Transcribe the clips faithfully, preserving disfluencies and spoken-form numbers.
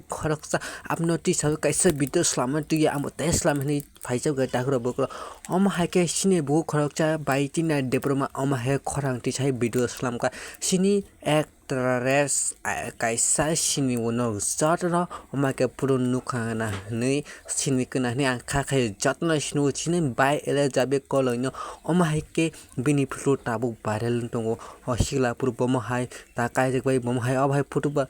Khoroksa abono twi sawi kaisa video swlamna twi amo tei swlam hinwi phaijak bai takhurok bukhurok. Omo hai khe chini bukhuk khoroksa bai chini Debbarma omo hai khorang twi sai video swlamkha. Chini actress, ah, kaisa sini uno jotono omo hai khe phuru nukha na hinwi sini kwna hinwi ang kha khai jotono sini chini bai Elizabeth Koloino omo hai khe bini phuru tabuk viral wng tongo. O sikla phuru bomo hai ta kaijak bai bomo hai obo hai photo ba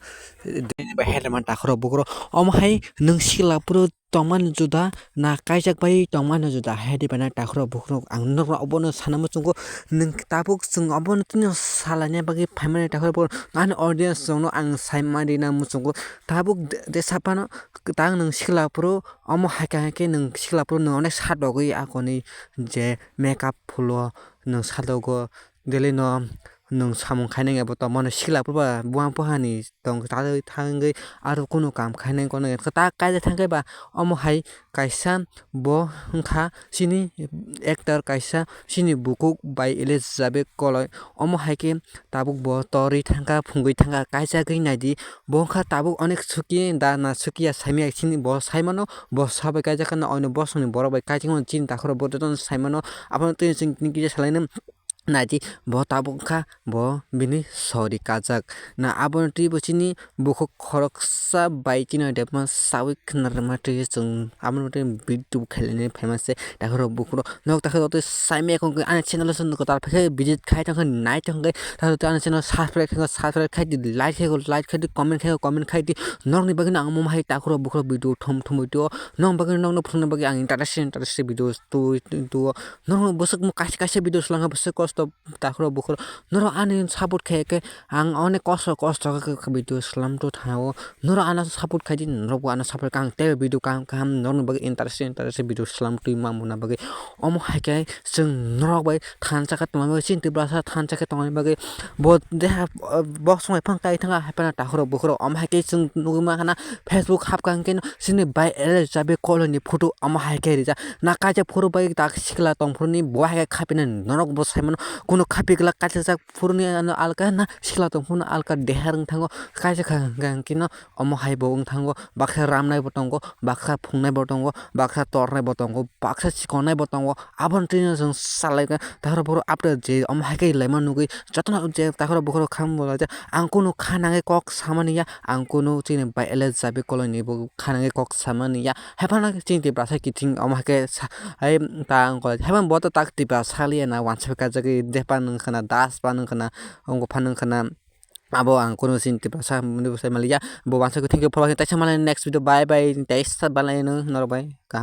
bai headline takhurok bukhurok omo hai nwng sikla phuru tongmani juda na kaijak bai tongmani juda hai di bana takhurok bukhurok ang nokno obono sana muchungo nwng tabuk chwng obono tini salaina bagwi phaimani takhurok bukhurok ani audience rokno ang saimani na muchungo tabuk de- de saphano tang nwng sikla phuru omo hai kha khe nwng sikla phuru nwng onek sadogwi akoni je makeup phulo nwng sadogo. Daily no nwng samung khainai abo tongmano sikla phuru ba buang buhani tong ta thangwi aro kunu kam khainai kono ta kaijak thangkhe ba omo hai kaisa bo wngkha chini actor kaisa chini bukhuk bai Elizabeth Koloi omo hai khe tabuk bo torwi thangkha phungwi thangkha kaijagwi naidi bo wngkha tabuk onek suki da na sukiya saimya chini bo saimano bo sabai kaijak khana oino bosongni borok bai kaijakmano chini takhurok bo jotono saimano abono twi chwng kisa salaino. Naidi bo tabuk wngkha bo bini sori kajak na abono twi bo chini bukhuk khoroksa bai chini debma sawi khna rwma twi chwng abono twi video khailani phaima se takhurok bukhurok nok takhurok twi saimaya khe ani channel o chwng kwtal phaikhe visit khai tongkhe nai tongkhe takhurok twi ani channel subscribe khaikhe subscribe khai di like khaikhe like khai di comment khaikhe comment khai di nokni bagwino ang omo hai takhurok bukhurok video thum thumwi twi o nok bagwino nokno phunukna bagwi ang interesting interesting video twi twi o. Norok bwswk kaisa kaisa video swlangkha bwswk kosto takhurok bukhurok norok ani support khe khe ang onek kosto kosto khe video swlam to thango norok ano support khai di norok bo ano support kha ang tei video kaham kaham norokni bagwi interesting interesting video swlam twi ma muna bagwi omo hai khe chwng norok bai thansa khe tongna bagwi chini Tiprasa thansa khe tongna bagwi bo deha box bai phang kai thanga hai phano takhurok bukhurok omo hai khe chwng nugwi mankha na Facebook hapkha hwnkhe chini bai Elizabeth Koloi ni photo omo hai khe rijak na kaisa phuru bai tak sikla tong phuru ni bo hai khe khapinani norok bo sai mano kuno khapi glak kaisa jak phuru ni ano alka na sikla tong phuru no alka deher wng thango kaisa kha hwnkhe no omo hai bo wng thango baksa ramnai bo tongo baksa phungnai bo tongo baksa tornai bo tongo baksa chikonai bo tongo aboni twi no chwng salai kha takhurok bukhurok update je omo hai khe laima nugwi jotono je takhurok bukhurok kham bo laijak ang kunu kha nangwi kok samani ya ang kunu chini bai Elizabeth Koloi ni bo kha nangwi kok samani ya. Haiphano chini Tiprasa kiting omo hai khe sa-, hai ta wng kha. Haiphano bo to tak Tiprasa liya na wansa kajagwi Depa wng khana, Das pa wng khana, wng Gopha wng khana. Abo ang kunu chini Tiprasa hinwi bo sai maliya. Bo wansa khe thank you for watching. Taisa malai next video. Bye bye. Taisa balai nung norok bai. Kaham.